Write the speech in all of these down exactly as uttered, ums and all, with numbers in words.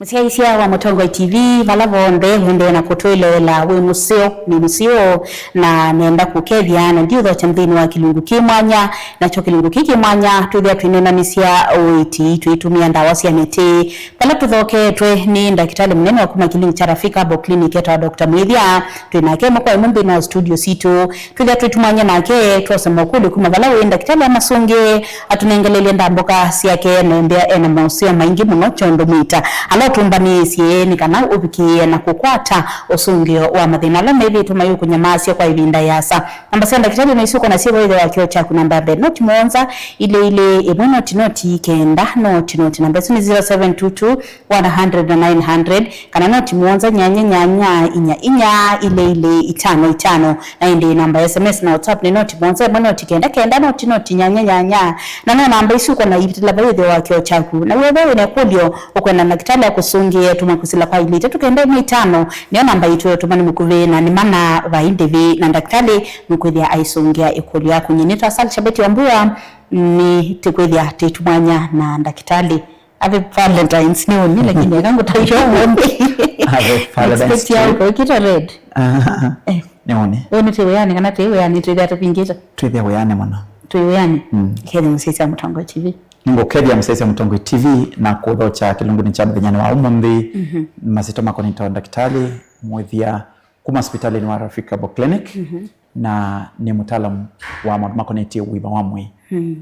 Mũsyaĩĩsya wa Mũtongoi T V, vala vonthe ũendee na kũtwĩleela, wĩ mũseo, nĩ mũseo, na nenda kũkethya, na ndiũthokya nthĩnĩ wa kĩlungu kĩ mwanya, nakyo kĩlungu kĩ kĩ mwanya twĩthĩa twĩneenanĩsya ũiiti tũitũmĩa ndawa sya mĩtĩ. Vala tũthoketwe nĩ ndakĩtalĩ mũnene wa kuma kĩlungu kya Rafika Herbal Clinic etawa Doctor Mwĩthya, twĩ nake ĩmwe kwa ĩmwe nthĩnĩ wa studio sitũ. Twĩthĩa twĩtumany'a nake, twose mokũlyo kuma vala wĩ, ndakĩtalĩ amasũngĩe, atũnengelelye ndambũka syake, na embĩa ena maũseo maingĩ mũno kyondũ mita. Ala ũtũmbanĩĩsye nĩ kana ũvikĩĩe na kũkwata ũsũngĩo wa mathĩna ala methĩĩtwe mayũkũnyamaasya kwa ĩvinda yĩasa. Namba sya ndakĩtalĩ no isyũkwa na syĩvo ĩthe wa kĩo kyaku, namba ya mbee noti mũonza, ilĩ ilĩ, ĩmwe noti noti, kenda noti noti. Namba ĩsu nĩ zero seven two two, one hundred na nine hundred, kana noti mũonza nyanya nyanya inya inya ilĩ ilĩ itano itano, na ĩndĩ namba ya S M S na WhatsApp nĩ noti mũonza ĩmwe noti kenda kenda noti noti nyanya nyanya. Na no namba isu ũkwona ivitĩla vai ũtheo wa kĩo kyaku. Na wĩthĩa wĩna ĩkũlyo ũkwenda ndakĩtalĩ akũsũngĩe, tũma kwĩsĩla kwa ilĩ itatũ kenda ĩmwe itano, nĩyo namba yitũ ya ũtũmani mũkuvĩ, na nĩ mana vai ndĩvi na ndakĩtalĩ nũkwĩthĩa aisũngĩa ĩkũlyo yaku. Nyie nĩtawa Sal Shabeti Wambua, nĩ tĩkwĩthĩa tĩtumwanya na ndakĩtalĩ. Happy Valentine's nĩ ũnĩ, lakini eka ngũtaisha ũmũnthĩ. Happy Valentine's. Expect yao kwa kita red. Ah, eh, nĩ ũnĩ. Ũnĩ twĩ wĩanĩ kana twĩ wĩanĩ twĩthĩa tũvingĩte? Twĩthĩa wĩanĩ mũno. Twĩ wĩanĩ. Mm. Kethĩa mũsyaĩĩsya Mũtongoi T V. Nĩngũkethya mũsyaĩĩsya Mũtongoi T V na kũthokya kĩlungunĩ kya mũthenyanĩ wa ũmũnthĩ. Mhm. Masĩtwa makwa nĩtawa ndakĩtalĩ Mwĩthya kuma sipitalĩnĩ wa Rafika Herbal Clinic, mhm, na nĩ mũtaalamu wa maũndũ makonetye ũima wa mwĩĩ. Mm.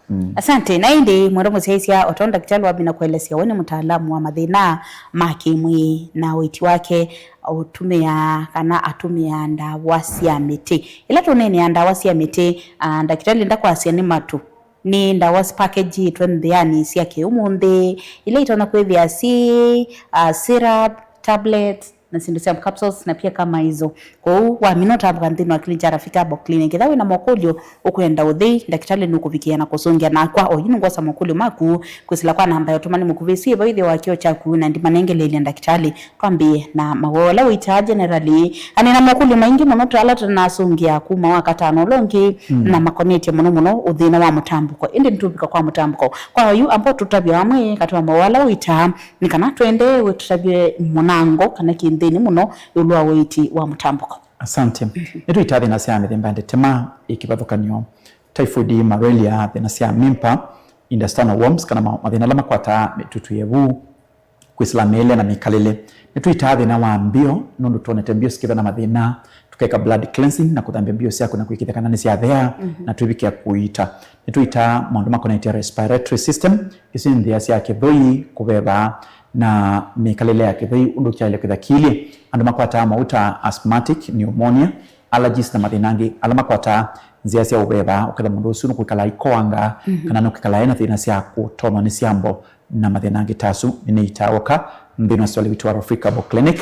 Mm. Asante. Na ĩndĩ mwendwa mũsyaĩĩsya, o tondũ ndakĩtalĩ wamina kũelesya, we nĩ mũtaalamu wa mathĩna ma kĩmwĩĩ na ũiiti wake ũtũmĩaa kana atũmĩaa ndawa sya mĩtĩ. Ĩla tũneenea ndawa sya mĩtĩ, ah, ndakĩtalĩ ndakwasya nĩ matũ, nĩ ndawa sipakĩngĩtwe nthĩanĩ sya kĩũmũnthĩ, ila itonya kwĩthĩa syĩ, ah, syrup, tablet, na syĩndũ sya capsules na pia kama hizo. Kwoou wamina ũtambũka nthĩnĩ wa clinic ya Rafika Herbal Clinic. Ĩtha wĩna mokũlyo ũkwenda ũthei, ndakĩtalĩ nũkũvikĩa na kũsũngĩa nakwa. Oyu nĩngwosa mokũlyo maku kwĩsĩla kwa namba ya ũtũmani mũkuvĩ ĩsu yĩ vau ĩtheo wa kĩo kyaku, na ndimanengeleelya ndakĩtalĩ. Twambĩe na mawoo ala ũitaa generally. Anĩ na mokũlyo maingĩ mũno ta ala tũnasũngĩa kuma wa katano ũla ũngĩ, mm, na makonetye mũno mũno ũthĩna wa mũtambũko. Ĩndĩ nĩtũvika kwa mũtambũko. Kwa oyu, amba ũtũtavye amwe katĩ wa mawoo ala ũitaa, nĩ kana twende wĩtũtavye mũnango kana kĩ nthĩnĩ mũno ĩũlũ wa ũiiti wa mũtambũko. Asante. Mhm. Nĩtũitaa thĩna sya mĩthemba ya ndetema, ĩ kĩvathũkany'o, typhoid, malaria, thĩna sya mimba, intestinal worms, kana ma-, mathĩna ala makwataa mĩtutu yevu, kwĩsĩla mĩĩle na mĩkalĩle. Nĩtũitaa thĩna wa mbio, nũndũ twonete mbio sikĩthwa na mathĩna, tũkeka blood cleansing na kũthambya mbio syaku na kwĩkĩthya kana nĩsyathea, mhm, na twĩvikĩa kũiita. Nĩtũitaa maũndũ makonetye respiratory system, isu nĩ nzĩa sya kĩthũi, kũveva, na mĩkalĩle ya kĩthũi, ũndũ kyaĩle kwĩtha kĩilyĩ. Andũ makwataa mauta, asthmatic, pneumonia, allergies, na mathĩna angĩ ala makwataa nzĩa sya ũveva, ũketha mũndũ ũsu nũkwĩkala aikoanga, mhm, kana nũkwĩkala ena thĩna sya kũtonwa nĩ syambo na mathĩna angĩ ta asu. Nĩnĩitaa oka nthĩnĩ wa sivitalĩ witũ wa Rafika Herbal Clinic.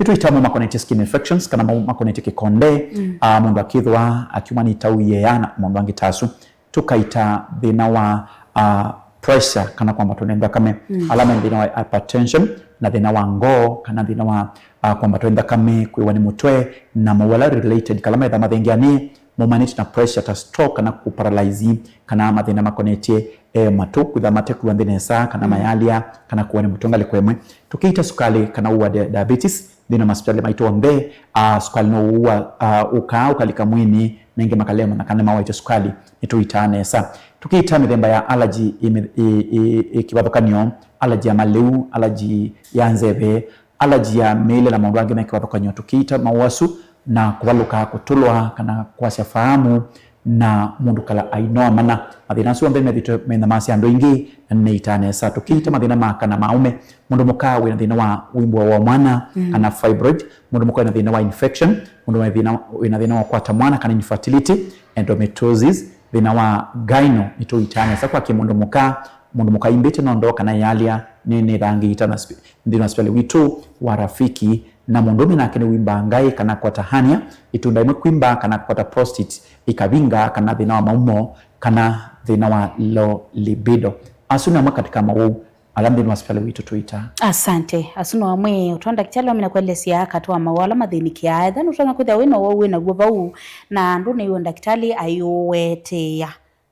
Nĩtũitaa mau makonetye skin infections, kana mau makonetye kĩkonde, mm, ah, mũndũ akĩthwa akiuma nĩ itau iea na maũndũ angĩ ta asu. Tũkaita thĩna wa, ah, pressure kana kwambatwa nĩ nthakame, mm, ala me thĩna wa hypertension, na thĩna wa ngoo kana thĩna wa, ah, kwambatwa nĩ nthakame, kwĩwa nĩ mũtwe, na mawala related kala metha mathengeanĩe maumanĩte na pressure ta stroke kana kũparalyze, kana mathĩna makonetye, eh, matũ kwĩtha matekwĩwa nthĩ nesa, kana, mm, mayalya, kana kũwa nĩ mũtwe ngalĩko ĩmwe. Tũkĩita sukalĩ kana ũwa dia-, diabetes, nthĩnĩ wa masipitalĩ maitũ onthe, ah, sukalĩ no ũwa, ah, ũkaa ũkalika mwĩĩnĩ, na ĩngĩ makalemwa na kana mawaĩte sukalĩ, nĩtũitaa nesa. Tũkĩita mĩthemba ya allergy ĩ mĩ-, ĩ, ĩ, ĩ kĩvathũkany'o, allergy ya malĩu, allergy ya nzeve, allergy ya mĩĩle na maũndũ angĩ me kĩvathũkany'o. Tũkĩita mawoo asu na kũvalũka, kũtũlwa, kana kwasya faamu, na mũndũ kala ainoa mana. Mathĩna asu onthe methĩtwe menyamasya andũ aingĩ, na nĩnĩitaa nesa. Tũkĩita mathĩna ma kana ma aũme, mũndũ mũka wĩna thĩna wa ũimbwa wa mwana, mm, kana fibroid, mũndũ mũka wĩna thĩna wa infection, mũndũ wĩna thĩna, wĩna thĩna wa kwata mwana kana infertility, endometriosis, thĩna wa gyno, nĩtũitaa nesa kwa kĩ mũndũ mũka, mũndũ mũka aimbĩte no ndoo kana yalya, nĩ, nĩthaa ngĩita na sp-, nthĩnĩ wa sipitalĩ witũ wa Rafiki, na mũndũũme nake nĩwimbangaĩ kana kwata hernia, itunda ĩmwe kwimba kana kwata prostate ikavinga, kana thĩna wa maumo, kana thĩna wa low libido. Asu nĩ amwe katika mawoo ala nthĩnĩ wa sipitalĩ witũ tũitaa. Asante. Asu no amwe ũtwa ndakĩtalĩ wamina kũelesya katĩ wa mawoo ala mathĩnĩkĩaa. Etha nũtonya kwĩthĩa wĩna ũwau wĩnaw'o vau, na ndũnĩw'e ndakĩtalĩ aiũweteea.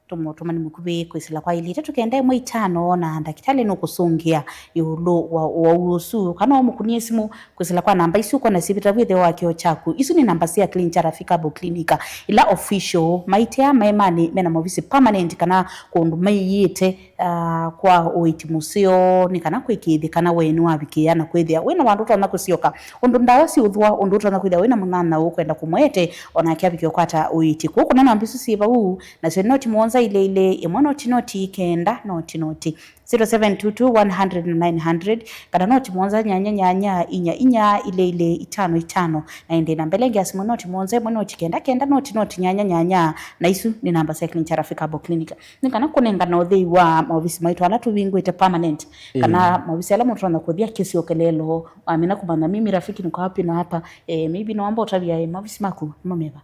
Tũma ũtũmani mũkuvĩ kwĩsĩla kwa ilĩ itatũ kenda ĩmwe itano, na ndakĩtalĩ nũkũsũngĩa ĩũlũ wa ũwau ũsu, kana ũmũkũnĩe simũ kwĩsĩla kwa namba isu ũkwona syĩvĩta wĩthĩwa wa kĩo kyaku. Isu nĩ namba sya Clean Charafik Herbal Clinic, ila official, maitĩa maemanĩ mena maovisi permanent kana kũndũ maiĩte, ah, kwa ũiiti mũseo, nĩ kana kwĩkĩĩthya kana we nĩwavikĩĩa na kwĩthĩa wĩna vandũ ũtonya kũsyoka, ũndũ ndawa siũthũa, ũndũ ũtonya kwĩthĩa wĩna mũnyanyaũ ũkwenda kũmwete, onake avikĩe ũkwata ũiiti. Kũu kũna namba isu syĩ vau, nasyo nĩ noti mũonza ilĩ ilĩ, ĩmwe noti noti, kenda noti noti, zero seven two two one hundred nine hundred, kana noti mũonza nyanya nyanya inya inya ilĩ ilĩ itano itano. Na ĩndĩ namba ĩla ĩngĩ ya simũ noti mũonza ĩmwe noti kenda kenda noti noti nyanya nyanya, na isu nĩ namba sya Clean Charafik Herbal Clinic. Nĩ kana kũnengana ũthei wa maovisi maitũ ala tũvingũĩte permanent, kana maovisi ala mũtonya kũthi akĩsyokelelo, wamina kũmanya mimi rafiki niko hapa na hapa, eh, maybe no wamba ũtavya, eh, maovisi maku nĩmo meva?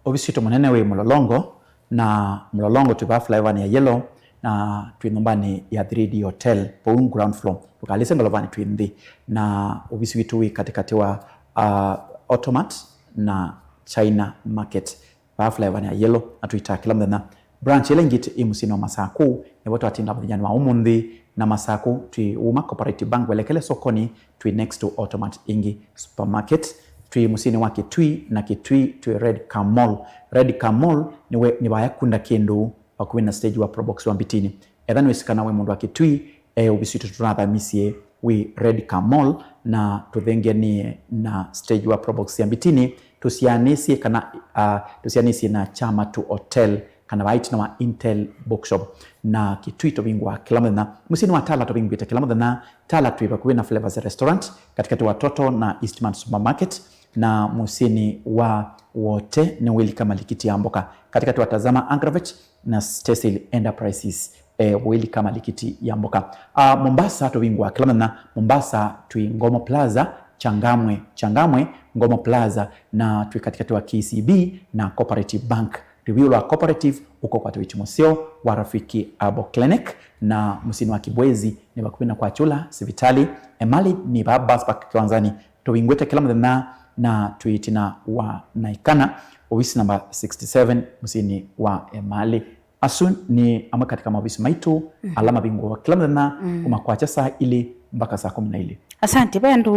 Ovisi witũ mũnene wĩ Mlolongo, na Mlolongo twĩ vaa flyovanĩ ya yellow, na twĩ nyũmbanĩ ya three D Hotel, vau ground floor. Ndũkalĩse ngolofanĩ twĩ nthĩ, na ovisi witũ wĩ katĩkatĩ wa, uh, Automat na China Market, vaa flyovanĩ ya yellow, na tũitaa kĩla mũthenya. Branch ĩla ĩngĩ ĩ mũsyĩnĩ wa Masakũ, nĩvo twatinda mũthenyanĩ wa ũmũnthĩ, na Masakũ twĩ uma Cooperative Bank welekele sokoni, twĩ next to Automat ĩngĩ supermarket. Twĩ mũsyĩnĩ wa Kitui, na Kitui twĩ Red Car Mall. Red Car Mall nĩwe, nĩ vaya kunda kĩndũ vakuvĩ na stage wa Probox wa Mbitini. Etha nĩwĩsĩ kana wĩ mũndũ wa Kitui, e, ovisi witũ tũrathamisye wĩ Red Car Mall, na tũthengeanie na stage wa Probox ya Mbitini, tũsianĩsye kana, ah, tũsianĩsye na Kyamatu Hotel, kana vaa ĩtina wa Intel Bookshop. Na Kitui tũvingũa kĩla mũthenya. Mũsyĩnĩ wa Tala tũvingũĩte kĩla mũthenya. Tala twĩ vakuvĩ na Flavors Restaurant, katĩkatĩ wa Toto na Eastman Supermarket, na mũsyĩnĩ wa Wote nĩ Wilika Malikiti ya Mboka, katĩkatĩ wa Tazama Agrovet na Stesil Enterprises, eh, Wilika Malikiti ya Mboka. Ah, Mombasa tũvingũa kĩla mũthenya. Mombasa twĩ Ngomo Plaza, Changamwe, Changamwe, Ngomo Plaza, na twĩ katĩkatĩ wa K C B na Cooperative Bank. Review lwa Cooperative, ũka ũkwate ũiiti mũseo wa Rafiki Herbal Clinic, na mũsyĩnĩ wa Kibwezi nĩ vakuvĩ na kwa Chula sivitalĩ. Emali nĩ vaa bus park kĩwanzanĩ. Tũvingũĩte kĩla mũthenya na twĩ ĩtina wa Naikana, ovisi namba sixty seven, mũsyĩnĩ wa Emali. Asu nĩ amwe katĩ ka maovisi maitũ ala mavingũawa kĩla mũthenya kuma kwakya saa ilĩ mpaka saa kũmi na ilĩ. Asante. Ve andũ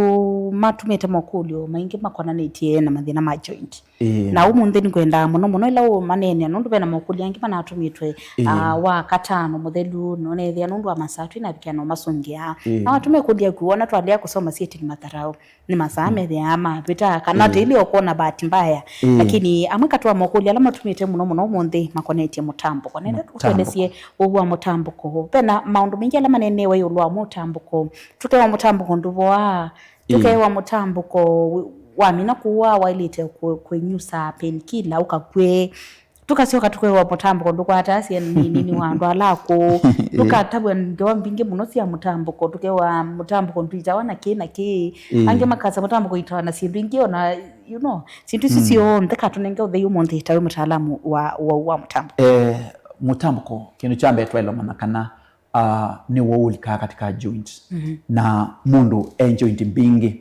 matũmĩte mokũlyo maingĩ makonanĩtye na mathĩna ma joint. Ĩĩ. Na ũmũnthĩ nĩngwenda mũno mũno ĩla ũmaneenea, nũndũ vena mokũlyo angĩ manatũmĩtwe, ĩĩ, ah, wa katano mũthelu, nũneethĩa nũndũ wa masaa twĩnavikĩa no masũngĩa. Ĩĩ. Na watũmĩa kũlya kw'o, ona twalea kũsoma syĩtini matharaũ, nĩ masaa methĩaa mavĩta, kana, ĩĩ, tĩilĩ ũkwona bahati mbaya. Ĩĩ. Lakini amwe katĩ wa mokũlyo ala matũmĩte mũno mũno ũmũnthĩ makonetye mũtambũko. Nenda mũtambũko. Ũtũelesye ũu wa mũtambũko. Vena maũndũ maingĩ ala maneenewe ĩũlũ wa mũtambũko. Tũkewa mũtambũko ndũvoaa. Ĩĩ. Tũkewa mũtambũko wĩ-, wamina kũaa waĩlĩte kũ-, kũinyusa painkiller ũkakw'e. Tũkasyoka tũkewa mũtambũko ndũkwataa syana nini nĩ wa andũ ala akũũ. Ĩĩ. Tũkatavw'a ngewa mbingĩ mũno sya mũtambũko, tũkewa mũtambũko ndũitawa na kĩĩ na kĩĩ. Ĩĩ. Angĩ makasa mũtambũko itawa na syĩndũ ingĩ ona, you know, syĩndũ isu, mm, syonthe katũnenge ũthei ũmũnthĩ ta wĩ mũtaalamu wa, wa, wa mũtambũko. Eh, mũtambũko, kĩndũ kya mbee twaĩle ũmanya kana ah, nĩw'o ũlikaa katĩ ka joint. Mhm. Na mũndũ e joint mbingĩ.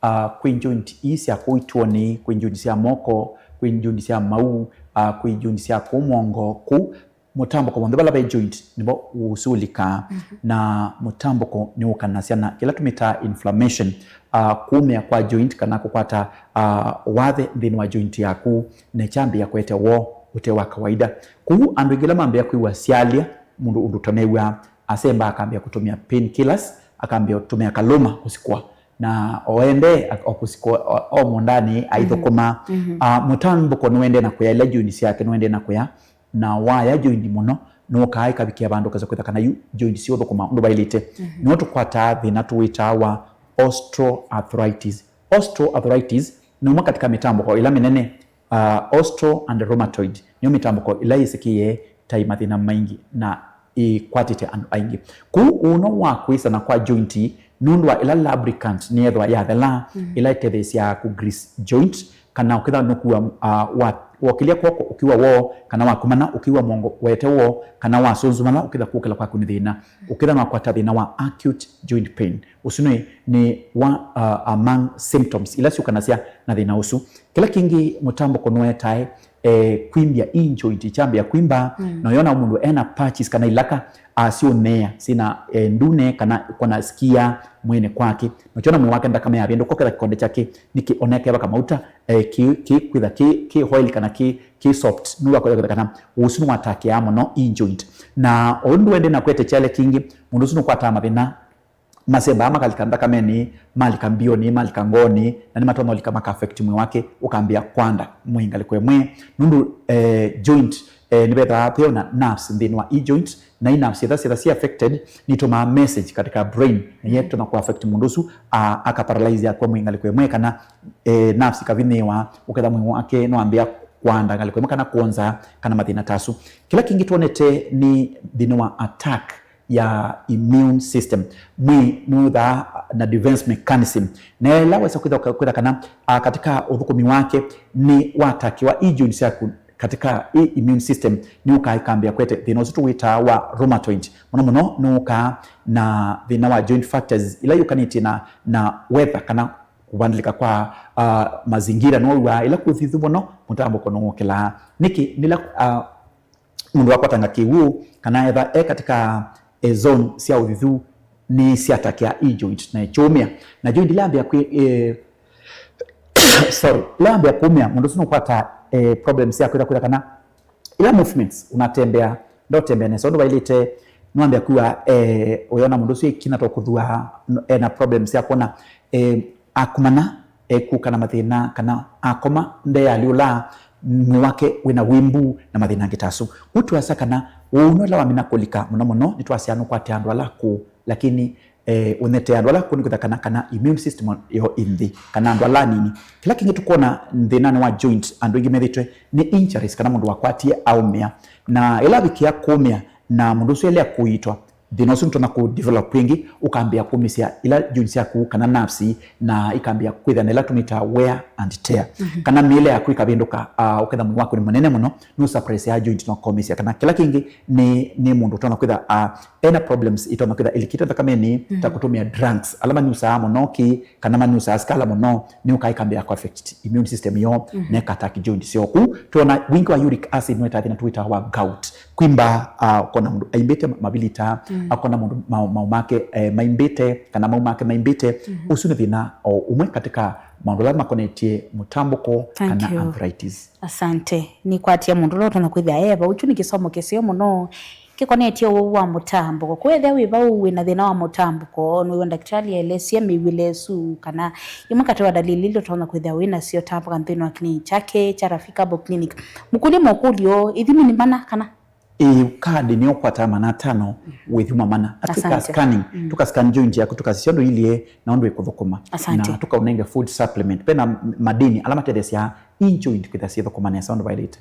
Ah, kwĩ joint ii sya kũu ituonĩ, kwĩ joint sya moko, kwĩ joint sya mau, ah, kwĩ joint sya kũu mũongo, kũu mũtambũko w'onthe vala ve joint nĩvo ũsũlikaa. Mhm. Na mũtambũko nĩwũkanasya na kĩla tũmĩtaa inflammation, ah, kũũmĩa kwa joint kana kũkwata, ah, wathe nthĩnĩ wa joint yaku, na kyambĩĩa kũete woo ũte wa kawaida. Kũu andũ aingĩ ala mambĩĩa kwĩw'a syalya, mũndũ ũndũ ũtanew'aa, asemba akambĩa kũtũmĩa painkillers, akambĩa kũtũmĩa kalũma kũsikwa. Na oendee o kũsikwa o, o mũũndanĩ aithũkũma. Mhm. Ah, mũtambũko nĩwendee na kũya, ĩla joint syake nĩwendee na kũya, na waya joint mũno, nũkaa ĩkavikĩa vandũ ũkesa kwĩtha kana yu joint siũthũkũma ũndũ vaĩlĩte. Mhm. Nĩw'o tũkwataa thĩna tũwĩtaa wa osteoarthritis. Osteoarthritis nĩ ũmwe katĩ ka mĩtambũko ĩla mĩnene. Ah, osteo and rheumatoid nĩyo mĩtambũko ĩla yĩsĩkĩe ta ĩ mathĩna maingĩ na ĩkwatĩte andũ aingĩ. Kũu ũno wa kwĩsana kwa joint nũndũ wa ĩla lubricant nĩyethĩwa yathela, mhm, ĩla ĩtetheesyaa kũ grease joint, kana ũkĩtha nũkua, uh, wa, wokĩlya kw'oko ũkiwa woo, kana wakomana ũkiwa mũongo wete woo, kana wasũnzũmala ũkĩtha kũkĩla kwaku nĩ thĩna, ũkĩtha nwakwata thĩna wa acute joint pain. Ũsu nĩ, nĩ wa, uh, among symptoms ila syũkanasya na thĩna ũsu. Kĩla kĩngĩ mũtambũko nũetae, eh, kwimbya i joint, ikyambĩa kwimba, mm, na ũyona mũndũ ena patches kana ilaka, ah, syũneea, syĩna, eh, ndune kana kona skia mwĩĩnĩ kwake. Na ũkyona mwĩĩ wake nthakame yavĩndũka, ũketha kĩkonde kyake nĩkĩonekeva kamauta, eh, kĩ, kĩ, kwĩtha kĩ, kĩ oil kana kĩ, kĩ soft, nĩwakũtha kwĩtha kana ũsu nĩwatakeaa mũno i joint. Na ũndũ wende na kwete kyale kĩngĩ, mũndũ ũsu nũkwataa mathĩna masembaa makalika nthakamenĩ, malika mbionĩ, malika ngoonĩ, na nĩmatonya ũlika maka affect mwĩĩ wake, ũkambĩa kwanda mwĩĩ ngalĩko ĩmwe. Nũndũ, eh, joint, eh, nĩvethaa veo na nerves nthĩnĩ wa i joint, na i nerves etha, etha si affected, nitumaa message katika brain, na yetona ku affect mũndũ ũsu, a, aka paralyze akwa mwĩĩ ngalĩko ĩmwe, kana, eh, nerves ikavinyĩĩwa, ũketha mwĩĩ wake nĩwambĩa kwanda ngalĩko ĩmwe, kana kwonza, kana mathĩna ta asu. Kĩla kĩngĩ twonete nĩ thĩna wa attack ya immune system. Mwĩĩ nũthaa na defense mechanism. Na ĩla wesa kwĩtha, kwĩtha kana, a, katika ũthũkũmi wake nĩ watakiwa i joint syaku katika i immune system, nĩ ũkaĩkambĩa kwete thĩna ũsu tũwĩtaa wa rheumatoid. Mũno mũno nĩ ũkaa na thĩna wa joint fractures ila yũkanĩtye na, na weather kana kũvandĩlĩka kwa, a, mazingira. Nowĩw'aa ĩla kũthithu mũno, mũtambũko nũũkĩlaa. Nĩkĩ? Nĩla, a, mũndũ akwatanga kĩw'ũ, kana etha e katika, e, zone sya ũthithu, nĩ syatakia i joint na ĩkyũmĩa. Na joint ĩla yambĩa kwĩ, e, sorry, ĩla yambĩa kũmĩa, mũndũ ũsu nũkwata, e, problems sya kwĩtha, kwĩtha kana ila movements unatembea, ndotembea nesa ũndũ vailĩte, nĩwambĩa kwĩwa, e, ũyona mũndũ ũsu ĩkina to kũthua, n-, ena problems sya kwona, e, akomana, ekũka na mathĩna, kana akoma ndealyũla, mwĩĩ wake wĩna wĩmbu na mathĩna angĩ ta asu. Kwoou twasya kana ũu nĩ ũla wamina kũlika mũno mũno, nĩtwasya nũkwatĩa andũ ala akũũ, lakini, eh, ũnete andũ ala akũũ nĩkwĩtha kana, kana immune system yo ĩ nthĩ, kana andũ ala anini. Kĩla kĩngĩ tũkwona thĩnanĩ wa joint, andũ aingĩ methĩtwe nĩ injuries, kana mũndũ wakwatie aũmĩa, na ĩla avikĩa kũũmĩa na mũndũ ũsu elea kũiitwa, thĩna ũsu nũtonya kũ develop ĩngĩ, ũkambĩa kũmĩsya ila joints syaku kana nerves, na ikambĩa kwĩthĩa na ila tũmĩtaa wear and tear. Mhm. Kana mĩĩle yaku ĩkavĩndũka, ah, ũketha mwĩĩ waku nĩ mũnene mũno, nũ suppress ya joint na ũkomĩsya. Kana kĩla kĩngĩ nĩ, nĩ mũndũ ũtonya kwĩtha, ah, ena problems itonya kwĩtha ĩlikĩte nthakamenĩ, ta kũtũmĩa drugs, ala manyusaa mũno kĩ, kana manyusaa sikala mũno, nĩ ũkaĩkambĩa kũ affect immune system yoo, na ĩka attack joint syoo. Kũu twona wingĩ wa uric acid nũetaa thĩna tũwĩtaa wa gout. Kwimba, ah, ũkona mũndũ aimbĩte mavilita, akona mũndũ mau, mau make, eh, maimbĩte, kana mau make maimbĩte. Ũsu nĩ thĩna o ũmwe katika maũndũ ala makonetye mũtambũko kana arthritis. Asante. Nĩkwatia mũndũ ũla ũtonya kwĩthĩa eva. Ũkyu nĩ kĩsomo kĩseo mũno kĩkonetye ũwau wa mũtambũko. Kwĩthĩa wĩ vau wĩna thĩna wa mũtambũko, nĩwĩwa ndakĩtalĩ aelesye mĩw'ĩle ĩsu, kana imwe katĩ wa dalili ila ũtonya kwĩthĩa wĩ nasyo, tambũka nthĩnĩ wa clinic kyake kya Rafika Herbal Clinic. Mũkũlye mokũlyo, ithimi nĩ mana kana? Ĩĩ, kadi nĩyo ũkwataa maana atano, wĩthima mana. Atwĩka scanning, tũka scan joint yaku, tũkasisya ũndũ ilyĩ na ũndũ ĩkũthũkũma. Asante. Na tũkaũnenge food supplement. Pena madini ala matetheesya i joint kwĩtha syĩthũkũma nesa ũndũ vaĩlĩte.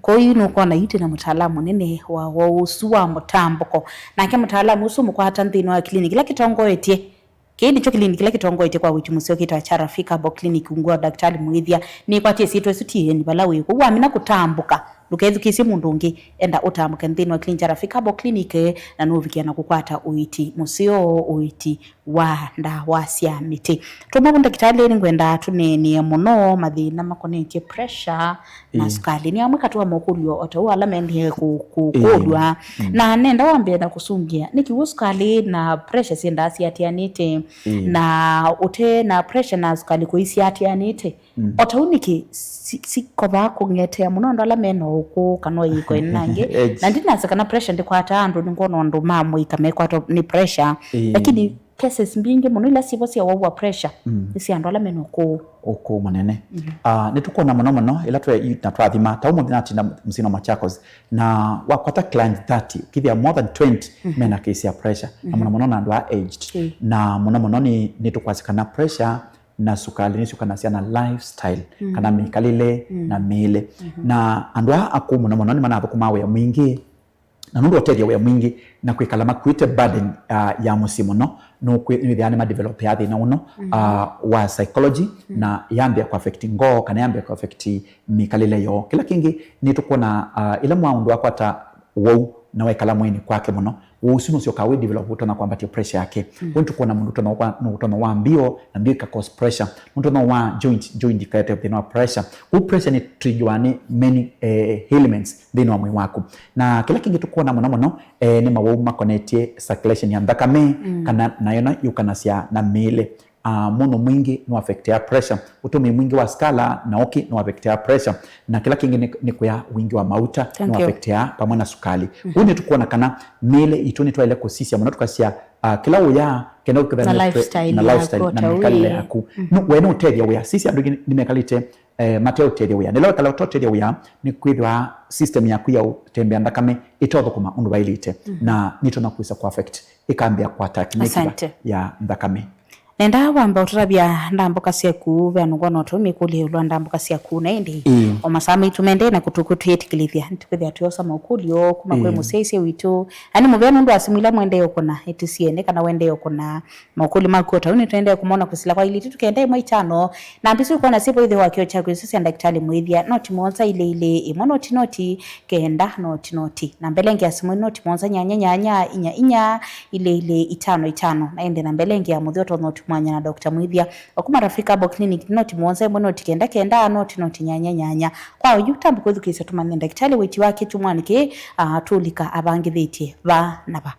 Kwoou nũkwona yu twĩ na mũtaalamu mũnene wa, wa ũsu wa mũtambũko. Nake mũtaalamu ũsu mũkwata nthĩnĩ wa clinic ĩla kĩtongoetye. Kĩĩ nĩkyo clinic kĩla kĩtongoetye kwa ũiiti mũseo kĩtawa kya Rafika Herbal Clinic ungu wa Daktari Mwĩthya. Nĩkwatie syĩtwa ĩsu tieni vala wĩ. Kwoou wamina kũtambũka, ndũkethukĩĩsye mũndũ ũngĩ, enda ũtambũke nthĩnĩ wa clinic kya Rafika Herbal Clinic, na nũvikĩa na kũkwata ũiiti mũseo, ũiiti wa ndawa sya mĩtĩ. Tuma vu ndakĩtalĩ, nĩngwenda tũneenĩe mũno mathĩna makonetye pressure na sukali. Nĩ amwe katĩ wa mokũlyo o ta ũu ala maendee kũ-, kũkũlw'a. Na nenda wambee na kũsũngĩa, nĩkĩ w'o sukali na pressure syendaa siatĩanĩte, na ũte na pressure na sukali kũisiatĩanĩte? O ta ũu nĩkĩ si-, sikovaa kũng'etea mũno andũ ala me na ũkũũ kana o ĩko ĩna angĩ? Na ndinasya kana pressure ndĩkwataa andũ, nĩngwona andũ ma mũika mekwatwa nĩ pressure. Lakini cases mbingĩ mũno ila syĩvo sya ũwau wa pressure nĩ sya andũ ala me na ũkũũ. Ũkũũ mũnene. Ah, nĩtũkwona mũno mũno ĩla twe-, na twathima, ta ũmũnthĩ natinda mũsyĩnĩ wa Machakos, na wakwata client thirty, ũkĩthĩa more than twenty mena case ya pressure, na mũno mũno na andũ a aged. Na mũno mũno nĩ, nĩtũkwasya kana pressure na sukali nĩsyũkanasya na lifestyle, kana mĩkalĩle na mĩĩle. Na andũ aa akũũ mũno mũno nĩmanathũkũmaa wĩa mwingĩ, Na nũndũ wa ũtethya wĩa mwingĩ na kwĩkala makuĩte burden, ah, ya mũsyĩ mũno, nũkwĩ-, nĩwĩthĩaa nĩmadevelopea thĩna ũno, ah, wa psychology, na yambĩa kũaffect ngoo, kana yambĩa kũaffect mĩkalĩle yoo. Kĩla kĩngĩ, nĩtũkwona, ah, ĩla mwaũndũ wakwata wou na wekala mwĩĩnĩ kwake mũno, wou ũsu nũsyokaa wĩ develop ũtonya kwambatya pressure yake. Ũu nĩtũkwona mũndũ ũtonya wa, nũtonya wa mbio, na mbio ika cause pressure. Nũtonya wa joint, joint ikaete thĩna wa pressure. Kwoou pressure nĩ triggerwa nĩ many, eh, elements nthĩnĩ wa mwĩĩ waku. Na kĩla kĩngĩ tũkwona mũno mũno, eh, nĩ mawau makonetye circulation ya nthakame, kana nayo na yũkanasya na mĩĩle. Ah, mũno mwingĩ nũaffectea pressure. Ũtũmĩi mwingĩ wa skala na ũkĩ nũaffectea pressure. Na kĩla kĩngĩ nĩ, nĩ kũya wingĩ wa mauta nũaffectea pamwe na sukali. Ũu nĩtũkwona kana mĩĩle itũ nĩtwaĩle kũsisya mũno tũkasya, ah, kĩla ũya kenda ũkĩthana na lifestyle na mĩkalĩle yaku. No, we nũũtethya wĩa. Sisya andũ aingĩ nĩmekalĩte, eh, mate ũtethya wĩa. Nĩla wekala ũtotethya wĩa, nĩkwĩthĩwa system yaku ya ũtembea nthakame ĩtothũkũma ũndũ vaĩlĩte. Na nĩtonya kwĩsa kũaffect, ĩkambĩa kũattack mĩkiva ya nthakame. Nenda wamba ũtũtavya ndambũka syaku, veanũngwa no tũmĩkũlye ĩũlũ wa ndambũka syaku na ĩndĩ o masaa maitũ mendee na kũtũkw'e twĩtĩkĩlĩthya, nĩtũkwĩthĩa twĩosa maũkũlyo kuma kwĩ mũsyaĩĩsya witũ. Ani mũvea nũndũ wa simũ ila mwendee ũkũna, ĩtĩsyene kana wendee ũkũna maũkũlyo maku o ta ũu, nĩtũendee kũmona kwĩsĩla kwa ilĩ itatũ kenda ĩmwe itano. Na mbisi ũkona syĩvo itheo wa kĩo kyaku isu sya ndakĩtalĩ mũĩthya, noti mũonza ilĩ ilĩ ĩmwe noti noti kenda noti noti. Na mbelenge ya simũ noti mũonza nyanya nyanya inya inya ilĩ ilĩ itano itano. Na ĩndĩ na mbelenge ya mũtheo ũtonya ũtumwanya na Doctor Mwĩthya wa kuma Rafika Herbal Clinic noti mũonza ĩmwe noti kenda kenda noti noti nyanya nyanya. Kwa oyu, tamba kwĩthukĩĩsya tũmanye ndakĩtalĩ wĩti wake kyumwanĩ kĩĩ, ah, tũlika avangĩthĩtye va na va.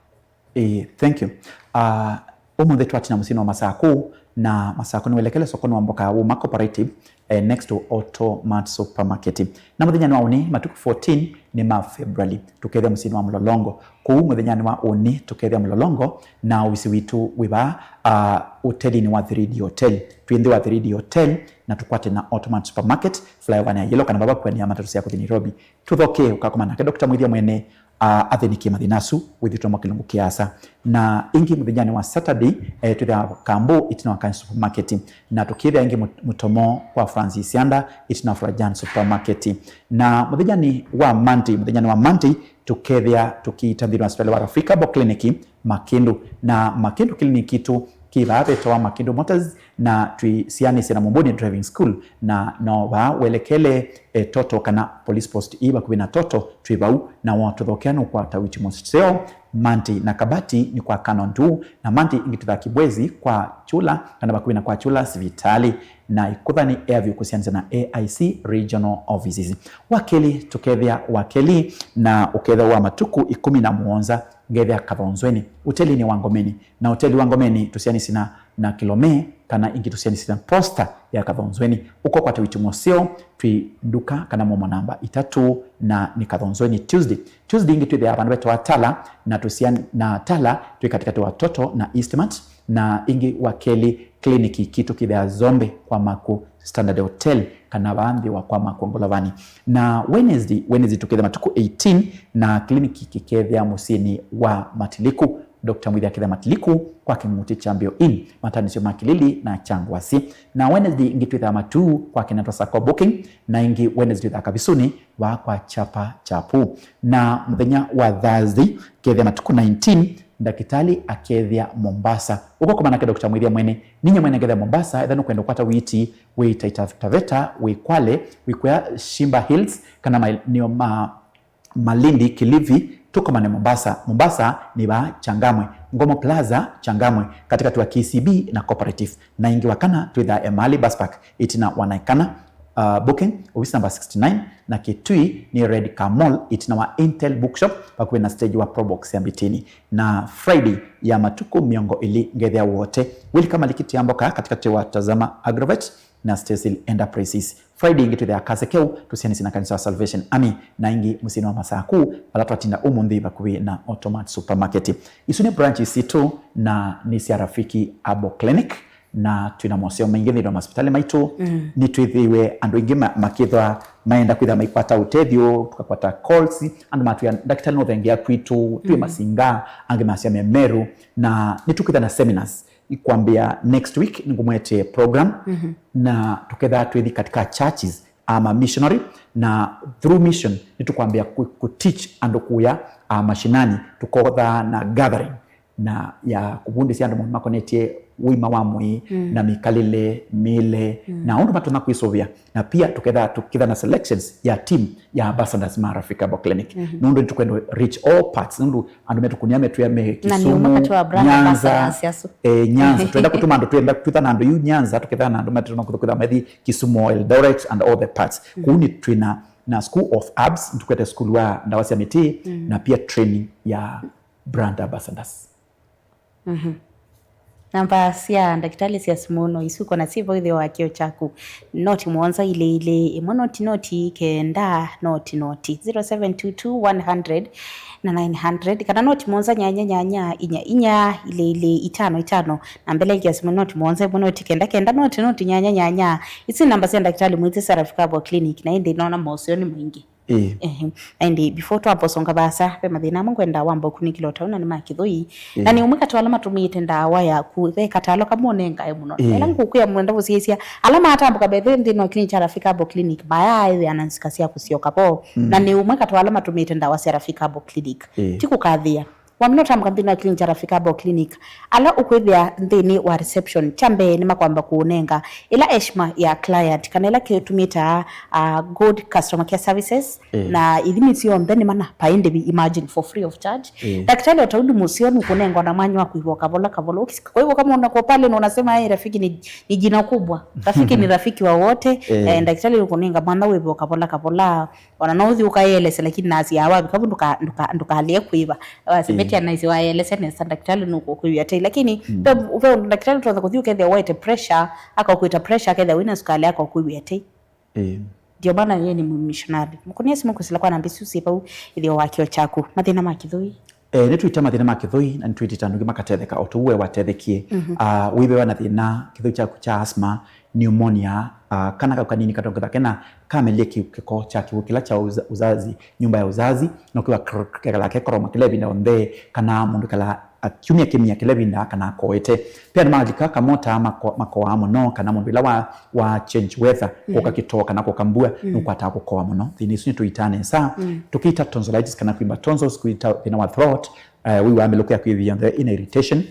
Ĩĩ, thank you. Ah, ũmũnthĩ twatina mũsyĩnĩ wa Masakũ, na Masakũ nĩwelekele sokonĩ wa mboka wa Uma Cooperative, eh, next to Auto Mart Supermarket. Na mũthenyanĩ wa ũnĩ, matukũ fourteen nĩ ma February, tũkethĩa mũsyĩnĩ wa Mlolongo. Kũu mũthenyanĩ wa ũnĩ, tũkethĩa Mlolongo, na ovisi witũ wĩ vaa, ah, ũtelinĩ wa Three D Hotel. Twĩ nthĩ wa Three D Hotel, na tũkwate na Auto Mart Supermarket, flyover ya Yellow, kana vava kũenea matatũ sya kũthi Nairobi. Tũthokee, ũkakoma nake Doctor Mwĩthya mwene, ah, athĩnĩkie mathĩna asu, wĩthĩtwe mo kĩlungu kĩasa. Na ĩngĩ mũthenyanĩ wa Saturday, eh, twĩthĩawa Kambũ, ĩtina wa Kani Supermarket. Na tũkĩthĩa ĩngĩ mũt-, mũtomo kwa Francis Sianda, ĩtina wa Farajan Supermarket. Na mũthenyanĩ wa Monday, mũthenyanĩ wa Monday, tũkethĩa tũkĩita nthĩnĩ wa sipitali wa Rafika Herbal Clinic, Makĩndũ. Na Makĩndũ clinic itũ kĩ vaa vetawa Makĩndũ Motors, na twĩsianĩsye na Mũmbũni Driving School, na no vaa welekele, eh, Toto kana police post ĩ vakuvĩ na Toto, twĩ vau, na watũthokea nũkwata witi mũseo. Monday na Kabati nĩ kwa Kano Nduu, na Monday ĩngĩ twĩthaa Kibwezi kwa Chula, kana vakuvĩ na kwa Chula sivitalĩ, na Ĩkũtha nĩ Airview kũsianĩsya na A I C regional offices. Wakeli tũkethĩa Wakeli, na ũkethĩa wa matukũ ĩkũmi na mũonza ngethĩa Kathonzweni, ũtelinĩ wa Ngomeni. Na ũteli wa Ngomeni tũsianĩsye na, na Kilome, kana ĩngĩ tũsianĩsye na posta ya Kathonzweni. Ũkokwata witi mũseo, twĩ nduka kana momo namba itatũ, na nĩ Kathonzweni Tuesday. Tuesday ĩngĩ twĩthĩaa vandũ vetawa Tala, na tũsian-, na Tala twĩ katĩkatĩ wa Toto na Eastmart, na ĩngĩ Wakeli clinic kitũ kĩthĩaa Zombe kwa Maku Standard Hotel, kana vaa nthĩ wa kwa Maku Ngolovani. Na Wednesday, Wednesday tũkethĩa matukũ eighteen, na clinic kĩkethĩa mũsyĩnĩ wa Matiliku. Doctor Mwĩthya akethĩa Matiliku kwa Kĩng'ũtĩ kya Mbeo Inn, mataanĩsyo ma Kĩlili na kya Ngwasĩ. Na Wednesday ĩngĩ twĩthĩaa Matuu kwa Kinatwa Sacco Booking, na ĩngĩ Wednesday twĩthĩaa Kavisũnĩ vaa kwa Chapa Chapu. Na mũthenya wa Thursday, kethĩa matukũ nineteen, ndakĩtalĩ akethĩa Mombasa. Ũkokoma nake Doctor Mwĩthya mwene, ninyie mwene ngethĩa Mombasa, ethĩwa nũkwenda kũkwata witi wĩ Taita Taveta, wĩ Kwale, wĩ kũya Shimba Hills, kana maeneo ma Malindi, Kilifi, tũkomane Mombasa. Mombasa nĩ vaa Changamwe, Ngomo Plaza, Changamwe, katĩkatĩ wa K C B na Cooperative. Na ĩngĩ wa kana twĩthaa Emali Bus Park, ĩtina wa Naikana, uh, booking, office number sixty-nine, na Kitui nĩ Red Car Mall, ĩtina wa Intel Bookshop, vakuvĩ na stage wa Probox ya Mbitini. Na Friday ya matukũ mĩongo ĩlĩ ngethĩa wote. Wilika malikiti ya mboka katĩkatĩ wa Tazama Agrovet na Stesil Enterprises. Friday ĩngĩ twĩthĩaa Kasekeu, tũsianĩsye na kanisa wa Salvation Army, na ĩngĩ mũsyĩnĩ wa Masaku, vala twatinda ũmũnthĩ vakuvĩ na Automat Supermarket. Isu nĩ branches sitũ na nĩ sya Rafiki Herbal Clinic, na twĩna moseo maingĩ nthĩnĩ wa masipitalĩ maitũ. Mm. Nĩtwĩthĩiwe andũ aingĩ ma-, makĩthwa maenda kwĩtha maikwata ũtethyo, tũkakwata calls, andũ matwĩa, "Ndakĩtalĩ nũthengeea kwitũ, twĩ Masinga," angĩ masya me Meru, na nĩtũkwĩtha na seminars. Ikwambĩa next week, nĩngũmwete program, na tũketha twĩthi katika churches, uh, ma missionary, na through mission nĩtũkwambĩa ku, ku teach andũ kũya uh, mashinani, tũkothaa na gathering na ya kũvundĩsya andũ maũndũ makonetye ũima wa mwĩĩ, mm, na mĩkalĩle, mĩĩle, mm, na ũndũ matonya kwĩsũvĩa. Na pia tũketha, tũketha na selections ya team ya ambassadors ma Rafiki Herbal Clinic. Mm-hmm. Nũndũ nĩtũkwenda reach all parts. Nũndũ andũ metũkũnia metwĩa me na nĩ Kisumu, ũmwe kati wa brand Nyanza, ambassadors asu. Eh, Nyanza. Twenda kũtũma andũ, twenda twĩtha na andũ yu Nyanza, tũketha na andũ matũna kũtha, kũtha methi Kisumu, Eldoret and all the parts. Mm. Kũu nĩ twĩna na School of Herbs, nĩtũkwete school wa ndawa sya mĩtĩ, mm, na pia training ya brand ambassadors. Mhm. Namba sya ndakĩtalĩ sya simũ no isu, kona syĩvo ĩtheo wa kĩo kyaku. Noti mũonza ilĩ ilĩ, ĩmwe noti noti, kenda noti noti. Zero seven two two one hundred na nine hundred, kana noti mũonza nyanya nyanya inya inya ilĩ ilĩ itano itano. Na mbele ya simũ noti mũonza, ĩmwe noti kenda kenda noti noti nyanya nyanya. Isu namba sya ndakĩtalĩ mwĩtĩ sya Rafiki Herbal Clinic, na ĩndĩ nona moseo nĩ maingĩ. Ĩĩ. Ehe. Na ĩndĩ, before twamba ũsonga vaasa, ve mathĩna amwe ngwenda wamba ũkunĩkĩla ũtau na nĩ ma kĩthũi. Ĩĩ. Na nĩ ũmwe katĩ wa ala matũmĩĩte ndawa yaku, ve katalo kamwe ũnengae mũno. Ĩĩ. Ĩla ngũkwĩa mũenda kũsyaĩsya, ala matambũka mbee nthĩnĩ wa kĩlĩnĩ kya Rafiki Herbal Clinic, mayaaĩthĩa na nzika sya kũsyoka vo. Mm. Na nĩ ũmwe katĩ wa ala matũmĩĩte ndawa sya Rafiki Herbal Clinic. Ĩĩ. Ti kũkathĩa. Wamina ũtamũka nthĩnĩ wa kĩlĩnĩ kya Rafiki Herbal Clinic, ala ũkwĩthĩa nthĩnĩ wa reception, kya mbee nĩmakwamba kũũnenga ĩla eshima ya client, kana ĩla kĩtũmĩtaa, uh, good customer care services, eh, na ithimi syonthe nĩ mana, paĩ ndĩvi emerging for free of charge. Eh. Ndakĩtalĩ o ta ũndũ mũseo nũkũnenga ona mwanya wa kũivoka vola kavola. Ũkisika kũivoka mũndũ kwa pale na unasema, "Hey, rafiki ni, ni jina kubwa." Rafiki ni rafiki wa wote. Eh. Eh, ndakĩtalĩ nũkũnenga mwanya wĩvoka vola kavola. Ona no ũthi ũkaelese, lakini nasi awavika vu ndũka-, ndũka-, ndũkalĩe kwĩva. Wasimetia, ĩĩ, naisi waelese nesa, ndakĩtalĩ nũkũkwĩw'a tei. Lakini, mm, ve, ve ũndũ ndakĩtalĩ ũtonya kũthi ũkethĩa waĩte pressure, akakwĩta pressure, akethĩa wĩna sukali, akakwĩw'a tei. Ĩĩ. Ndio maana yeye ni missionary. Mũkũnĩa simũ kwĩsĩla kwa namba isu syĩ vau ĩtheo wa kĩo kyaku. Mathĩna ma kĩthũi. Eh, nĩtwĩta mathĩna ma kĩthũi, na nĩtwĩtĩta andũ angĩ makatetheka o ta ũu we watethekie. Mhm. Ah, wĩthĩwa na thĩna, kĩthũi kyaku kya asthma, pneumonia, ah, kana kau kanini katongethwa kena kamelye kĩ-, kĩko kya kĩw'ũ kĩla kya uza-, uzazi, nyumba ya uzazi, no kĩwa kr-, kekala kekoroma kĩla ĩvinda onthe, kana mũndũ kala a-, kiumya kĩmya kĩla ĩvinda kana akoete. Pia nĩmalika kamota mako-, makoaa mũno, kana mũndũ ĩla wa, wa change weather, mhm, kũka kĩtoo kana kũka mbua, mhm, nũkwataa kũkoa mũno. Thĩna isu nĩtũitaa nesa. Mm. Tũkĩta tonsillitis kana kwimba tonsils, kwĩta thĩna wa throat, eh, wĩwaa mĩlũko yaku ĩvia yonthe ĩna irritation.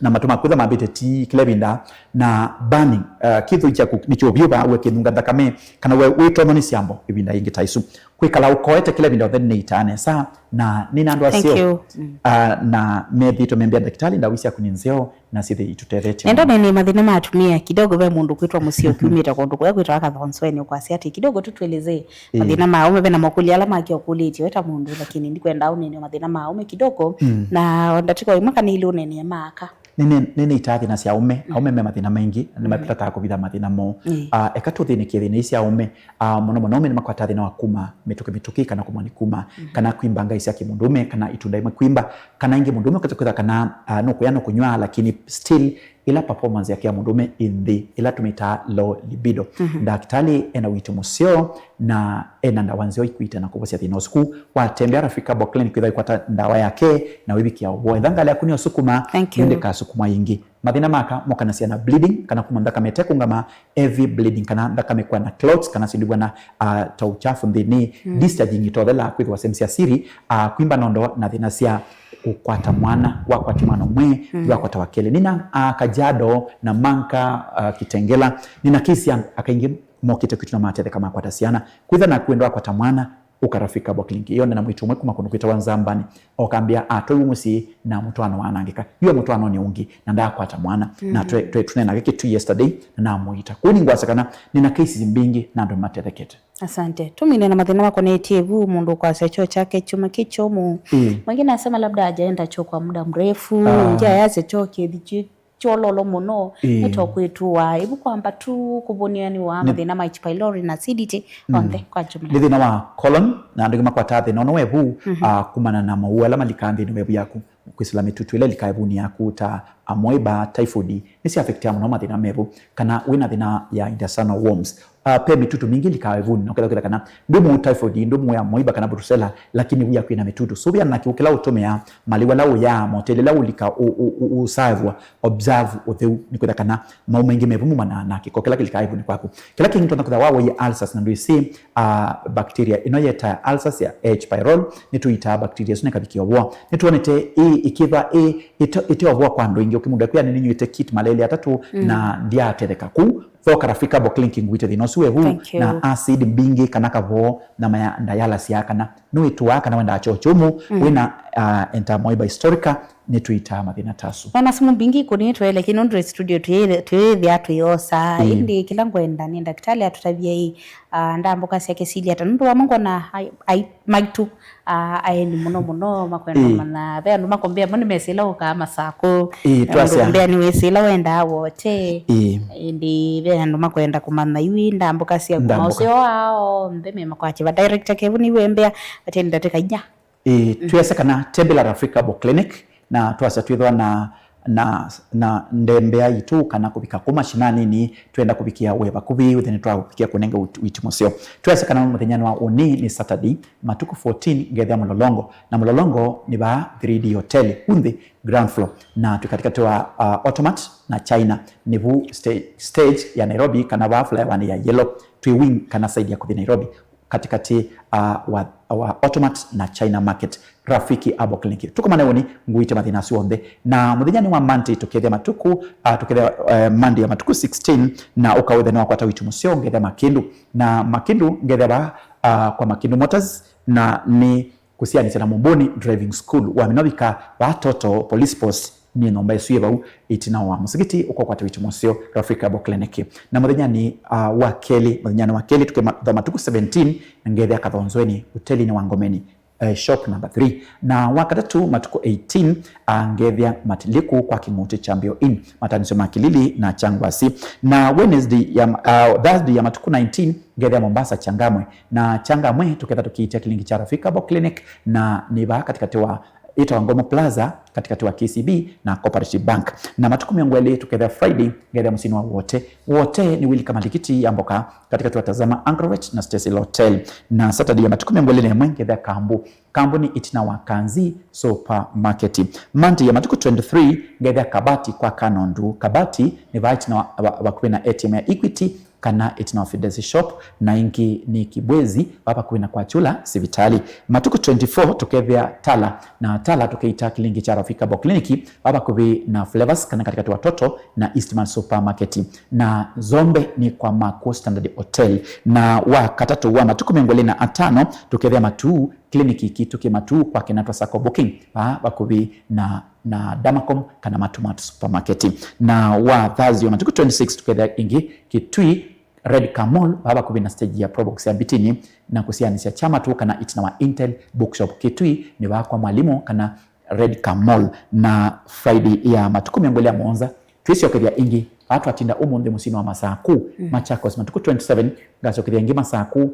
Na matũ maku kwĩtha mambĩte ti kĩla ĩvinda, na burning, uh, kĩthũi kyaku nĩkyo vyũ vaa we kĩnunga nthakame, kana we wĩtono nĩ syambo ĩvinda yĩngĩ ta isu. Kwĩkala ũkoete kĩla ĩvinda onthe nĩ itaa nesa, na nĩ na andũ aseo, mm, uh, na methĩĩtwe membĩa ndakĩtalĩ ndawa syaku nĩ nzeo na syĩthĩ itũtethetye. Nenda nene mathĩna ma atumia kidogo, ve mũndũ kwĩtwa mũseo kiumĩte kũndũ kũya kwĩtwa Kathonsweni, ũkwasya atĩ kidogo tu tuelezee. Ĩĩ. Mathĩna ma aũme, ve na makũlyo ala make ũkũlĩtye we ta mũndũ, lakini ndikwenda ũnene mathĩna ma aũme kidogo, mm, na ndatĩko ĩmwe kana ilĩ ũnene ma aka. Nĩnĩ-, nĩnĩitaa thĩna sya aũme. Mm. Aũme me mathĩna maingĩ, na, mm, nĩmavĩtataa kũvitha mathĩna moo. Ĩĩ. Ah, eka tũthĩnĩkie thĩna ii sya aũme. Ah, mũno mũno aũme nĩmakwataa thĩna wa kuma mĩtũkĩ mĩtũkĩ kana kũmwa nĩ kuma, mm, kana kwimba ngai sya kĩmũndũũme, kana itunda imwe kwimba, kana ingĩ mũndũũme ũkesa kwĩtha kana, ah, nũkũya nũkũnywaa, lakini still ĩla performance yake ya mũndũũme ĩ nthĩ, ĩla tũmĩtaa low libido. Mhm. Ndakĩtalĩ ena ũiiti mũseo na ena ndawa nzeo ikwĩte na kũvosya thĩna ũsu. Kwoou watembea Rafiki Herbal Clinic, kwĩtha ĩkwata ndawa yake na wĩvikĩa ũvoo. Etha ngalĩ yaku nĩyosukuma, thank you, ndĩkasukuma ĩngĩ. Mathĩna ma aka mokanasya na bleeding, kana kuma nthakame ĩtekũngama, heavy bleeding, kana nthakame kwa na clots, kana syĩndũ ivw'ana, ah, ta ũkyafu nthĩnĩ, mm, discharging ĩtothela, kwĩthĩwa sehemu sya siri, ah, kwimba nondo na thĩna sya kũkwata mwana, wakwata mwana ũmwe, mm, ndwakwata wa kelĩ. Nĩna, ah, Kajiado, Namanga, ah, Kitengela, nĩna kesi ya aka aingĩ mokĩte kwitũ na matetheka makwata syana. Kwĩtha naku ndwakwata mwana, ũka Rafiki Herbal Clinic. Ĩyo nĩ na mwĩĩtu ũmwe kuma kũndũ kwĩtawa Nzambani. Okambĩa atwaiwe mũsyĩ na mũtwaano waanangĩka. Yu e mũtwaanonĩ ũngĩ na ndaakwata mwana. Na, mm, twe, twe, tũneenake kĩtu yesterday na namũita. Kwoou nĩngwasya kana nĩ na cases mbingĩ na andũ nĩmatethekete. Asante. Tũmine na mathĩna makonetye vu, mũndũ ũkwasya kyoo kyake kyuma kĩ kyũmũ. Ĩĩ. Mwingĩ nasema labda hajaenda choo kwa muda mrefu, ah, mwingĩ ayasya kyoo kĩthi kyĩ kyololo mũno, ĩĩ, nĩtokwĩtũa. Ĩvu kwamba tu kũvũnĩanĩwa nĩ mathĩna ma H. pylori na acidity, mm, onthe kwa jumla. Nĩ thĩna wa colon, na andũ angĩ makwataa thĩna ũno wevu, mhm, ah, kumana na mawau ala malikaa nthĩnĩ wevu yaku, kwĩsĩla mĩtutu ĩla ĩlikaa ĩvunĩ yaku ta amoeba, typhoid, nĩsya affectia mũno mathĩna mevu, kana wĩna thĩna ya intestinal worms. Uh, pe mĩtutu mingĩ ĩlikaa ĩvunĩ, na ũkethĩa, ũkethĩa kana ndũmũ typhoid, ndũmũ ya amoeba kana brucella, lakini wia kwĩna mĩtutu. Sũvĩa na kĩw'ũ kĩla ũtũmĩaa, malĩu ala ũyaa, moteli ala ũlika ũ-, ũ-, ũ-, ũsaavwa, observe ũtheu, nĩkwĩthĩa kana maũũ maingĩ mevu maumanaa na kĩko kĩla kĩlikaa ĩvunĩ kwaku. Kĩla kĩngĩ nĩtwona kwĩthĩa wawoie ulcers na ndwĩsĩ, uh, bacteria ĩno yĩtawa ulcers ya H. pylori, nĩtũitaa bacteria ĩsu nĩkavikĩa ũvoo. Nĩtwonete ĩ ĩkĩthwa ĩ ĩte-, ĩte ũvoo kwa andũ aingĩ. Ũkĩmũndũ ekwĩa nĩnĩnyw'ĩte kit mala elĩ atatũ na ndyaatetheka. Kũu thoka Rafika Herbal Clinic ngũĩte thĩna ũsu wevu. Thank you. Na acid mbingĩ kana kavoo na maya dialysis kana nĩwĩtũaa kana wendaa kyoo kyũmũ, wĩna, uh, entamoeba historica, nĩtũitaa mathĩna ta asu. Ona simũ mbingĩ ikũnĩtwe, lakini nũndũ studio twĩ-, twĩthĩa twĩosa. Ĩndĩ kĩla ngwenda nĩ ndakĩtalĩ atũtavye ĩ, ah, ndambũka syake sili ata. Nũndũ wamwe ngona ai-, ai-, maitũ, ah, aeni mũno mũno makwenda kũmanya. Ve andũ makombea mo nĩmesĩla ũkaa Masakũ. Ĩĩ, twasya. Mbea nĩwĩsĩla wendaa wote. Ĩĩ. Ĩndĩ ve andũ makwenda kũmanya iwi ndambũka syaku. Ndambũka. Maũseo ao onthe me makwakĩva. Director Kevu nĩwembea, atĩ ndatĩka inya. Ĩĩ, twĩasya kana tembela Rafika Herbal Clinic, na twasya twĩthwa na, na, na ndembea yitũ kana kũvika kũ mashinanini, twenda kũvikĩa we vakuvĩ, wĩthĩe nĩtwavikĩa kũnenga ũit-, ũiti mũseo. Twĩasya kana mũthenyanĩ wa ũnĩ nĩ Saturday, matukũ fourteen, ngethĩa Mlolongo, na Mlolongo nĩ vaa three D Hotel, unthĩ ground floor, na twĩ katĩkatĩ wa, uh, Automat na China, nĩvu sta-, stage ya Nairobi, kana vaa flyover-nĩ ya yellow, twĩ wing kana side ya kũthi Nairobi, katĩkatĩ, uh, wa, wa Automat na China Market, Rafiki Herbal Clinic. Tũkomane ũnĩ, ngũĩte mathĩna asu onthe. Na mũthenyanĩ wa Monday tũkethĩa matukũ, uh, tũkethĩa, uh, Monday ya matukũ sixteen, na ũka wĩthĩe nĩwakwata ũiti mũseo, ngethĩa Makindu. Na Makindu ngethĩa vaa, uh, kwa Makindu Motors, na nĩ kũsianĩsya na Mũmbũni Driving School. Wamina vika vaa Total Police Post, nĩ nyũmba ĩsu yĩ vau ĩtina wa mũsikiti, ũkokwata ũiti mũseo, Rafika Herbal Clinic. Na mũthenyanĩ, uh, wa kelĩ, mũthenyanĩ wa kelĩ, tũkethĩa matukũ seventeen, na ngethĩa Kathonzweni, ũtelinĩ wa Ngomeni, uh, shop number three. Na wa katatũ, matukũ eighteen, uh, ngethĩa Matiliku kwa Kĩng'ũtĩ kya Mbio Inn, mataanĩsyo ma Kilili na kya Ngwasi. Na Wednesday ya, uh, Thursday ya matukũ nineteen, ngethĩa Mombasa Changamwe. Na Changamwe tũketha tũkĩĩtya kĩlingi kya Rafika Herbal Clinic, na nĩ vaa katĩkatĩ wa, ĩtawa Ngomo Plaza, katĩkatĩ wa K C B na Cooperative Bank. Na matukũ mĩongo ĩlĩ tũkethĩa Friday, ngethĩa mũsyĩnĩ wa Wote. Wote nĩ wĩlika malikiti ya mboka katĩkatĩ wa Tazama Agrovet na Stacy Hotel. Na Saturday ya matukũ mĩongo ĩlĩ na ĩmwe, ngethĩa Kambu. Kambu nĩ ĩtina wa Kanzi Supermarket. Monday ya matukũ twenty-three, ngethĩa Kabati kwa Kanondu. Kabati nĩ vaa ĩtina wa, va-, vakuvĩ na A T M ya Equity, kana ĩtina wa Fidesi Shop, na ĩngĩ nĩ Kibwezi, vaa vakuvĩ na kwa Chula sivitali. Matukũ twenty-four tũkethĩa Tala, na Tala tũkĩĩta kĩlingi kya Rafika Herbal Clinic, vaa vakuvĩ na Flavors, kana katĩkatĩ wa Total na Eastman Supermarket. Na Zombe nĩ kwa Maku Standard Hotel. Na wa katatũ wa matukũ mĩongo ĩlĩ na atano tũkethĩa Matuu, kĩliniki kitũ kĩ Matuu kwa Kinatwa Sacco Booking, vaa vakuvĩ na, na Damacom kana Matumat Supermarket. Na wa Thursday wa matukũ twenty-six tũkethĩa ĩngĩ Kitui Red Car Mall, vaa vakuvĩ na stage ya Probox ya Mbitini, na kũsianĩsya kya Matuu kana ĩtina wa Intel Bookshop. Kitui nĩ vaa kwa Mwalimũ kana Red Car Mall. Na Friday ya matukũ mĩongo ĩlĩ na mũonza, twĩsyokethya ĩngĩ, vaa twatinda ũmũnthĩ mũsyĩnĩ wa Masaku, Machakos, matukũ twenty-seven, ngasyokethya ĩngĩ Masaku,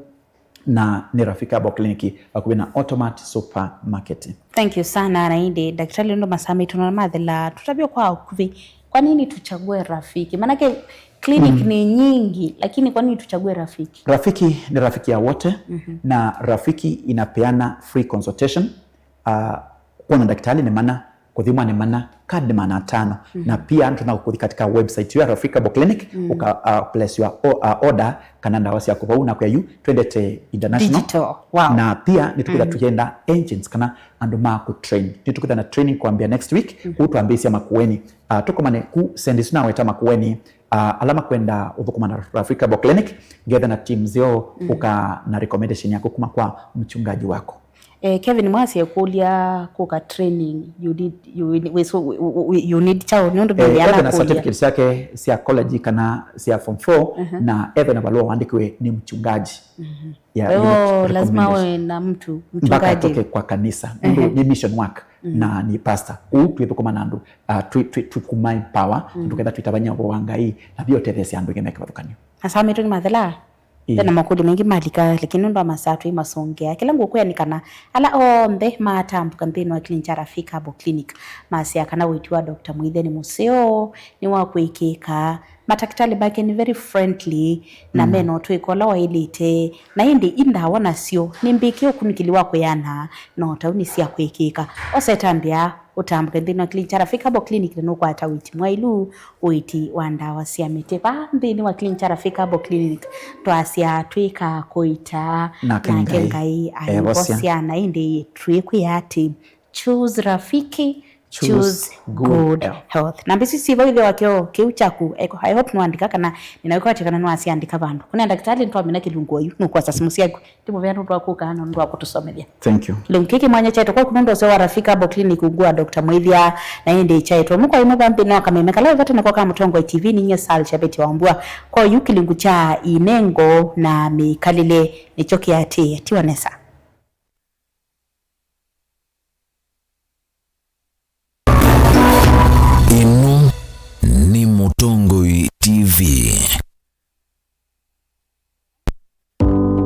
na nĩ Rafika Herbal Clinic, vakuvĩ na Automat Supermarket. Thank you sana, na ĩndĩ, ndakĩtalĩ, nũndũ masaa maitũ nona mathela, tũtavye kwa ũkuvĩ, kwa nini tuchague Rafiki? Manake clinic ni nyingi, lakini kwa nini tuchague Rafiki? Rafiki ni rafiki ya wote, na Rafiki inapeana free consultation. Ah, kwona ndakĩtalĩ nĩ mana, kũthimwa nĩ mana, card nĩ maana atano. Na pia nĩtũna kũthi katika website ya Rafika Herbal Clinic, ũka, uh, place your o-, uh, order kana ndawa syaku vau na kwĩa yu twendete international. Digital. Wow. Na pia nĩtũkwĩtha tũyenda agents kana andũ ma kũ train. Nĩtũkwĩtha na training kwambia next week, kũu twambĩĩsya Makueni. Uh, tũkomane ku sendi isu naweta Makueni, uh, ala makwenda ũthũkũma na Rafika Herbal Clinic, ngetha na team zeo, ũka na recommendation yaku kuma kwa mchungaji wako. Eh, Kevin, mwasye kũlya kũka training, you need, you need, wĩsũ-, you, you, you need chao, nũndũ eh, mĩndĩ ethe na anakũlya certificate syake sya college kana sya form four, na ethe na valũa waandĩkiwe nĩ mchungaji. Yeah, kwa hivyo, you need lazima recommendation. Uwe na mtu, mpaka mchungaji. Atoke kwa kanisa. Nũndũ nĩ mission work na nĩ pastor. Ũu twĩthũkũma na andũ, ah, twi-, twi-, twi-, kuma empower, na tũketha twĩtavany'a ũvoo wa Ngai, na pia ũtetheesya andũ aingĩ me kĩvathũkany'o. Asamĩtwe nĩ mathela? Ĩĩ. Ve na makũlyo maingĩ malika, lakini nũndũ wa masaa tũimasũngĩa. Kĩla ngũkwĩa nĩ kana ala onthe matambũka nthĩnĩ wa Clean Chara Rafiki Herbal Clinic masyaa kana ũiiti wa Doctor Mwĩthya nĩ mũseo, nĩ wa kwĩkĩka. Matakĩtalĩ make nĩ very friendly, na mm, mena ũtwĩko ũla waĩlĩte. Na ĩndĩ i ndawa nasyo nĩ mbĩkĩe ũkunĩkĩli wa kwĩana, no tau nĩ sya kwĩkĩka. Osa ĩtambya ũtambũke nthĩnĩ wa Clean Chara Rafiki Herbal Clinic na nũkwata ũiiti mwaĩlu, ũiiti wa ndawa sya mĩtĩ. Vaa nthĩnĩ wa Clean Chara Rafiki Herbal Clinic, twasya twĩka kũita, nake Ngai aivosya. Na ĩndĩ twĩkwĩa atĩ, choose Rafiki, choose good health. Namba isu syĩ vau ĩthe wa kĩoo kĩu kyaku. I hope nĩwaandĩka kana nĩnakwatya kana nĩwasyandĩka vandũ. Kũna ndakĩtalĩ nĩtwamina kĩlungu oyu, nũkwosa simũ syaku. Ndĩmũvea nũndũ wa kũka na nũndũ wa kũtũsomethya. Thank you. Kĩlungu kĩkĩ kĩ mwanya kyaĩtwe kwaku nũndũ ũseo wa Rafiki Herbal Clinic ungu wa Doctor Mwĩthya, na ĩndĩ kyaĩtwe ĩmwe kwa ĩmwe vaa nthĩnĩ wa kameme kala wĩ vata nako ka Mũtongoi T V. Nĩ nyie Sal Chabeti Wambua. Kwa oyu kĩlungu kya inengo na mĩkalĩle nĩkyo kĩatĩĩe. Tiwa nesa. Ĩno nĩ Mũtongoi.